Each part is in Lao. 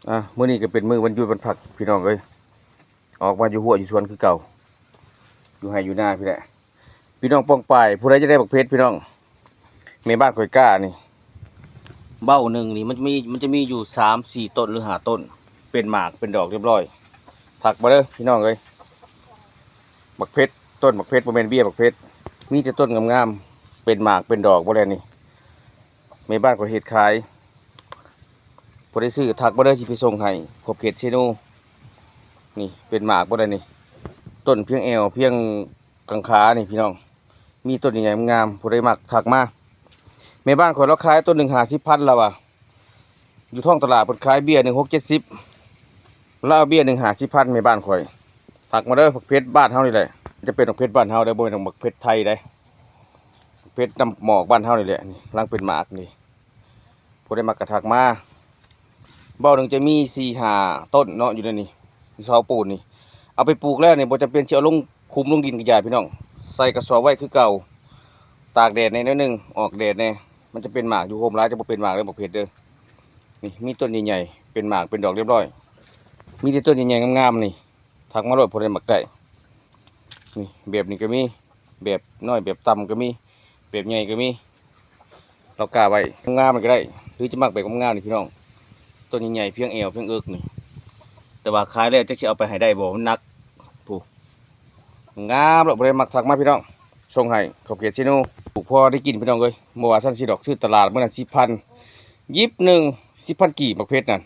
ອ່ະ ມື້ນີ້ກໍເປັນມື້ວັນຢຸດວັນພັກພີ່ນ້ອງເອີຍ, ອອກມາຢູ່ຮົ້ວຢູ່ສວນຄືເກົ່າ, ຢູ່ໄຮ່ຢູ່ນາພີ້ແຫຼະ. ພີ່ນ້ອງປ້ອງປາຍ ຜູ້ໃດຢາກໄດ້ບັກເພັດພີ່ນ້ອງ, ແມ່ບ້ານຂ້ອຍກ້ານີ້ ເບົ້າໜຶ່ງນີ້ມັນຈະມີ ມັນຈະມີຢູ່ສາມສີ່ຕົ້ນ ຫຼື ຫ້າຕົ້ນ, ເປັນໝາກເປັນດອກຮຽບຮ້ອຍ. ທັກມາເດີພີ່ນ້ອງເອີຍ. ບັກເພັດ, ຕົ້ນບັກເພັດ, ບໍ່ແມ່ນເບ້ຍບັກເພັດ, ມີແຕ່ຕົ້ນງາມໆ ເປັນໝາກເປັນດອກເບິດແລ້ວນີ້. ແມ່ບ້ານຂ້ອຍເຮັດຂາຍ, ຜູ້ໃດຊື້ທັກມາເດີ ຊິໄປສົ່ງໃຫ້ ຂອບເຂດເຊໂນ. ນີ້ເປັນໝາກເບິດແລ້ວນີ້, ຕົ້ນພຽງແອວພຽງກາງຂານີ້ພີ່ນ້ອງ, ມີຕົ້ນໃຫຍ່ໆງາມໆ. ຜູ້ໃດມັກທັກມາ. ແມ່ບ້ານຂ້ອຍລາວຂາຍຕົ້ນໜຶ່ງຫ້າສິບພັນ ລາວວ່າ, ຢູ່ທ້ອງຕະຫຼາດເພິ່ນຂາຍເບ້ຍໜຶ່ງຫົກເຈັດສິບ, ລາວເອົາເບ້ຍໜຶ່ງຫ້າສິບພັນ ແມ່ບ້ານຂ້ອຍ. ທັກມາເດີ, ບັກເພັດບ້ານເຮົານີ້ແຫຼະ, ຈະເປັນບັກເພັດບ້ານເຮົາເດີ, ບໍ່ແມ່ນບັກເພັດໄທເດ້, ບັກເພັດນ້ຳໝອກບ້ານເຮົານີ້ແຫຼະ. ນີ້ກຳລັງເປັນໝາກນີ້, ຜູ້ໃດມັກກໍທັກມາ. ເບົ້າໜຶ່ງຈະມີສີ່ຫ້າຕົ້ນເນາະ ຢູ່ໃນນີ້, ເສົາປູນນີ້. ເອົາໄປປູກແລ້ວນີ້ ບໍ່ຈຳເປັນຊິເອົາລົງຂຸມລົງດິນກໍຢ່າພີ່ນ້ອງ, ໃສ່ກະສອບໄວ້ຄືເກົ່າ, ຕາກແດດແດ່ໜ້ອຍໜຶ່ງ, ອອກແດດແດ່, ມັນຈະເປັນໝາກ. ຢູ່ໂຮມຫຼາຍຈະບໍ່ເປັນໝາກເດີບັກເພັດເດີ. ນີ້ມີຕົ້ນໃຫຍ່ໆ ເປັນໝາກເປັນດອກຮຽບຮ້ອຍ, ມີແຕ່ຕົ້ນໃຫຍ່ໆງາມໆນີ້. ທັກມາໂລດ ຜູ້ໃດມັກໄດ້. ນີ້ແບບນີ້ກໍມີ, ແບບນ້ອຍແບບຕ່ຳກໍມີ, ແບບໃຫຍ່ກໍມີ, ລາວກ້າໄວ້. ງາມໆນີ້ກໍໄດ້ ຫຼືຈະມັກແບບງາມໆນີ້ພີ່ນ້ອງ, ຕົ້ນໃຫຍ່ໆ ພຽງແອວພຽງເອິກນີ້, ແຕ່ວ່າຂາຍແລ້ວຈັກຊິເອົາໄປໃຫ້ໄດ້ບໍ່ ມັນໜັກ. ຜູ້ງາມໂລດ, ຜູ້ໃດມັກທັກມາພີ່ນ້ອງ, ສົ່ງໃຫ້ຂອບເຂດເຊໂນ. ປູກພໍໄດ້ກິນພີ່ນ້ອງເອີຍ, ບໍ່ວ່າຊັ້ນຊິດອກ, ຊື້ຕະຫຼາດມື້ນັ້ນສິບພັນ, ຫຍິບໜຶ່ງ ສິບພັນກີບ ບັກເພັດນັ້ນ.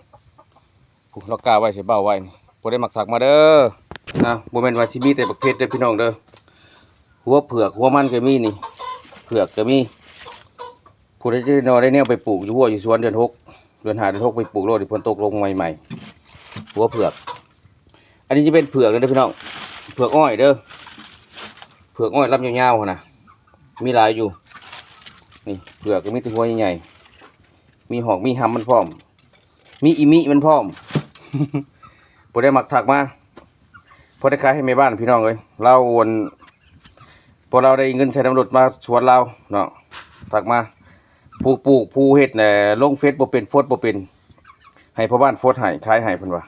ຜູ້ລາວກ້າໄວ້ໃສ່ເບົ້າໄວ້ນີ້, ຜູ້ໃດມັກທັກມາເດີ. ນະ ບໍ່ແມ່ນວ່າຊິມີແຕ່ບັກເພັດເດີພີ່ນ້ອງເດີ, ຫົວເຜືອກຫົວມັນກໍມີນີ້, ເຜືອກກໍມີ. ຜູ້ໃດຈະໄດ້ໜໍ່ໄດ້ແນວໄປປູກຢູ່ຮົ້ວຢູ່ສວນ ເດືອນຫົກ ເດືອນຫ້າ ເດືອນຫົກ ໄປປູກໂລດ, ຝົນຕົກລົງໃໝ່ໆ. ຫົວເຜືອກ, ອັນນີ້ຈະເປັນເຜືອກເດີພີ່ນ້ອງ, ເຜືອກອ້ອຍເດີ, ເຜືອກອ້ອຍລຳຍາວໆຫັ້ນນະ, ມີຫຼາຍຢູ່. ນີ້ເຜືອກກໍມີແຕ່ຫົວໃຫຍ່ໆ, ມີຫອກມີຫຳມັນພ້ອມ. ມີອີມິມັນພ້ອມ. ຜູ້ໃດມັກທັກມາ, ພໍໄດ້ຂາຍໃຫ້ແມ່ບ້ານພີ່ນ້ອງເອີຍ. ລາວ ອັນ ພໍລາວໄດ້ເງິນໃສ່ນຳລົດມາສວນລາວເນາະ, ທັກມາ. ຜູ້ປູກຜູ້ເຮັດແຫຼະ, ລົງເຟສບໍ່ເປັນ ໂຟດບໍ່ເປັນ, ໃຫ້ພໍ່ບ້ານໂຟດໃຫ້ ຂາຍໃຫ້ເພິ່ນວ່າ.